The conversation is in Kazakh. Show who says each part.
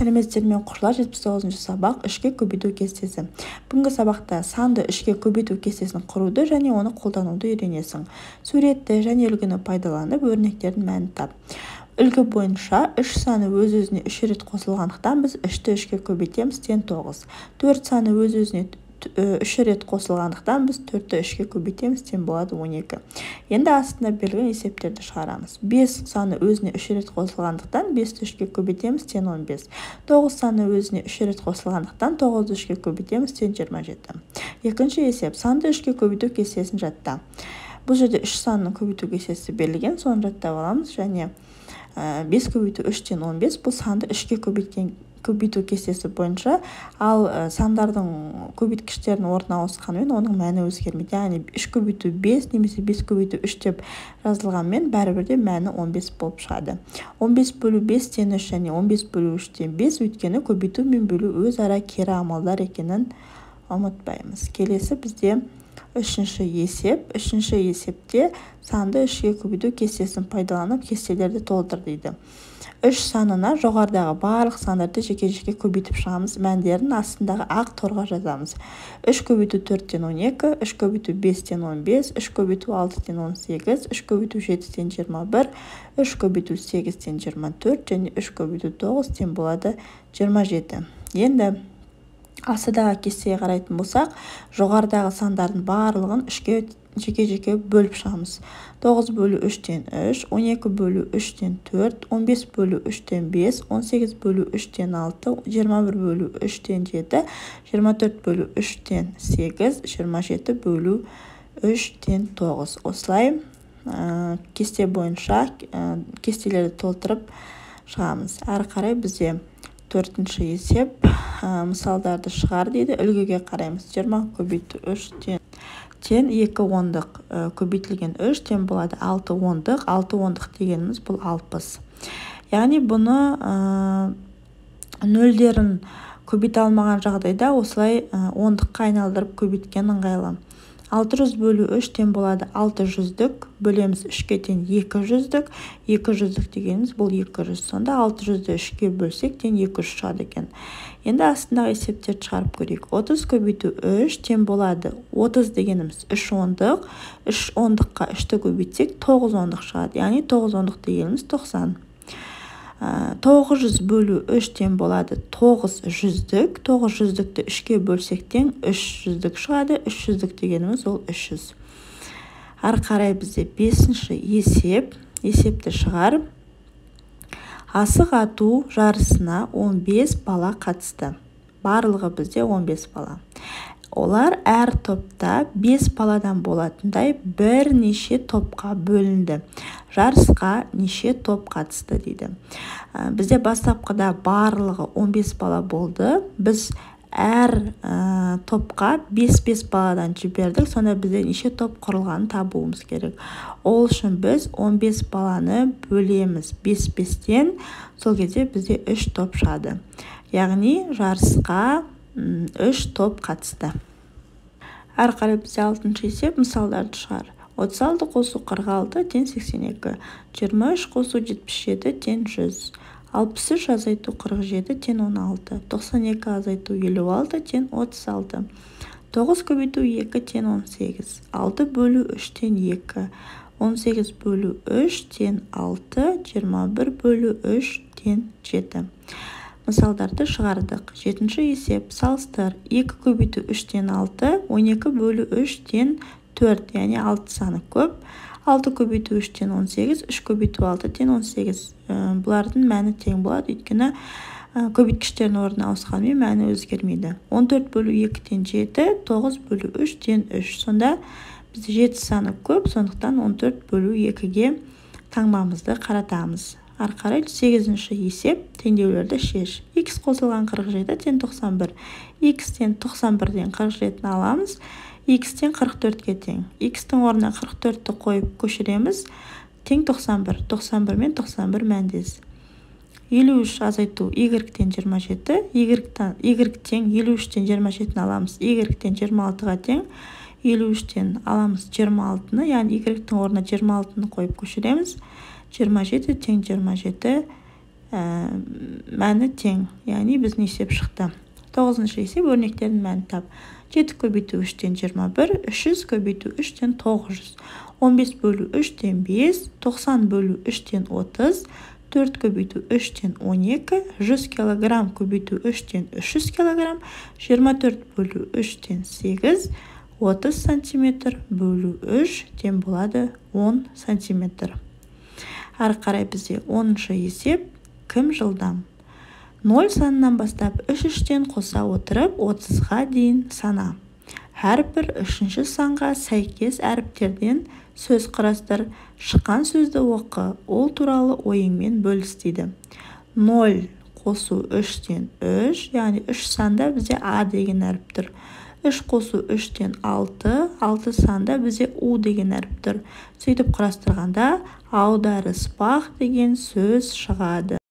Speaker 1: Сәлеметсіздер ме, оқушылар! 79 сабақ, үшке көбейту кестесі. Бүгінгі сабақта санды үшке көбейту кестесін құруды және оны қолдануды үйренесің. Суретті және үлгіні пайдаланып, өрнектердің мәнін тап. Үлгі бойынша 3 саны өз-өзіне 3 рет қосылғандықтан, біз 3-ті 3-ке көбейтеміз, тең 9. 4 саны өз-өзіне 3 рет қосылғандықтан, біз 4-ті 3-ке көбейтеміз, тең болады 12. Енді астында берілген есептерді шығарамыз. 5 саны өзіне 3 рет қосылғандықтан, 5-ті 3-ке көбейтеміз, тең 15. 9 саны өзіне 3 рет қосылғандықтан, 9-ды 3-ке көбейтеміз, тең 27. Екінші есеп: санды 3-ке көбейту кестесін жатта. Бұл жерде 3 санның көбейту кестесі берілген, соны жаттап аламыз. Және 5 көбейту 3 тең 15, бұл санды 3-ке көбейткен көбейту кестесі бойынша. Ал сандардың көбейткіштерінің орнын ауысқанымен, оның мәні өзгермейді. Яғни 3 көбейту 5 немесе 5 көбейту 3 деп жазылғанмен, бәрібір де мәні 15 болып шығады. 15 бөлу 5 тең 3 және 15 бөлу 3 тең 5, өйткені көбейту мен бөлу өзара кері амалдар екенін ұмытпаймыз. Келесі бізде үшінші есеп. Үшінші есепте санды үшке көбейту кестесін пайдаланып, кестелерді толтыр дейді. Үш санына жоғарыдағы барлық сандарды жеке-жеке көбейтіп шығамыз, мәндерін астындағы ақ торға жазамыз. Үш көбейту төрттен 12, үш көбейту бестен 15, үш көбейту алтыдан 18, үш көбейту жетіден 21, үш көбейту сегізден 24 және үш көбейту тоғыз тең болады 27. Енді астыдағы кестеге қарайтын болсақ, жоғарыдағы сандардың барлығын үшке жеке-жеке бөліп шығамыз. 9 бөлу 3-тен 3, 12 бөлу 3-тен 4, 15 бөлу 3-тен 5, 18 бөлу 3-тен 6, 21 бөлу 3-тен 7, 24 бөлу 3-тен 8, 27 бөлу 3-тен 9. Осылай кесте бойынша кестелерді толтырып шығамыз. Әрі қарай бізде төртінші есеп, мысалдарды шығар дейді. Үлгіге қараймыз. 20 көбейту 3 тең 2 ондық көбейтілген 3 тең болады 6 ондық. 6 ондық дегеніміз бұл 60. Яғни бұны нөлдерін көбейте алмаған жағдайда, осылай ондыққа айналдырып көбейткен ыңғайлы. 600 бөлу 3 тең болады 6 жүздік, бөлеміз 3-ке, тең 2 жүздік. 2 жүздік дегеніміз бұл 200. Сонда 600-ді 3-ке бөлсек, тең 200 шығады екен. Енді астындағы есептерді шығарып көрейік. 30 көбейту 3 тең болады 30 дегеніміз 3 ондық. 3 ондыққа 3-ті көбейтсек, 9 ондық шығады. Яғни 9 ондық дегеніміз 90. 900 бөлу 3 тең болады 9 жүздік. 9 жүздікті 3-ке бөлсек, тең 3 жүздік шығады. 3 жүздік дегеніміз ол 300. Ары қарай бізде бесінші есеп. Есепті шығар. Асық ату жарысына 15 бала қатысты. Барлығы бізде 15 бала. Олар әр топта 5 баладан болатындай бірнеше топқа бөлінді. Жарысқа неше топ қатысты дейді. Бізде бастапқыда барлығы 15 бала болды. Біз әр топқа 5-5 баладан жібердік. Сонда бізде неше топ құрылғанын табуымыз керек. Ол үшін біз 15 баланы бөлеміз 5-5-тен. Сол кезде бізде 3 топ шығады. Яғни жарысқа 3 топ қатысты. Әрі қарай бізде алтыншы есеп, мысалдарды шығар. 36 қосу 46 тең 82. 23 қосу 77 тең 100. 63 азайту 47 тең 16. 92 азайту 56 тең 36. 9 көбейту 2 тең 18. 6 бөлу 3 тең 2. 18 бөлу 3 тең 6. 21 бөлу 3 тең 7. Мысалдарды шығардық. Жетінші есеп, салыстыр. 2 көбейту 3 тең 6, 12 бөлу 3 тең 4, яғни 6 саны көп. 6 көбейту 3 тең 18, 3 көбейту 6 тең 18. Бұлардың мәні тең болады, өйткені көбейткіштердің орнын ауысқанымен, мәні өзгермейді. 14 бөлу 2 тең 7, 9 бөлу 3 тең 3. Сонда бізде 7 саны көп, сондықтан 14 бөлу 2-ге таңбамызды қаратамыз. Ары қарай сегізінші есеп, теңдеулерді шеш. Х қосылған 47 тең 91. Х тең 91-ден 47-ні аламыз. Х тең 44-ке тең. Х-тің орнына 44-ті қойып көшіреміз. Тең 91. 91 мен 91 мәндес. 53 азайту y тең 27. Y тең 53-тен 27-ні аламыз. Y тең 26-ға тең. 53-тен аламыз 26-ны, яғни y-тің орнына 26-ны қойып көшіреміз. 27 тең 27. Мәні тең, яғни біздің есеп шықты. 9-шы есеп, өрнектердің мәнін тап. 7 көбейту 3-тен 21, 300 көбейту 3-тен 900, 15 бөлу 3-тен 5, 90 бөлу 3-тен 30, 4 көбейту 3-тен 12, 100 килограмм көбейту 3-тен 300 килограмм, 24 бөлу 3-тен 8, 30 сантиметр бөлу 3 тең болады 10 сантиметр. Әрі қарай бізде 10-шы есеп, кім жылдам? 0 санынан бастап 3-3-тен қоса отырып 30-ға дейін сана. Әрбір үшінші санға сәйкес әріптерден сөз құрастыр, шыққан сөзді оқы, ол туралы ойыңмен бөліс дейді. 0 қосу 3-тен 3, яғни 3 санда бізде А деген әріп тұр. 3 қосу 3-тен 6, 6 санда бізде У деген әріп тұр. Сөйтіп құрастырғанда аударыспақ деген сөз шығады.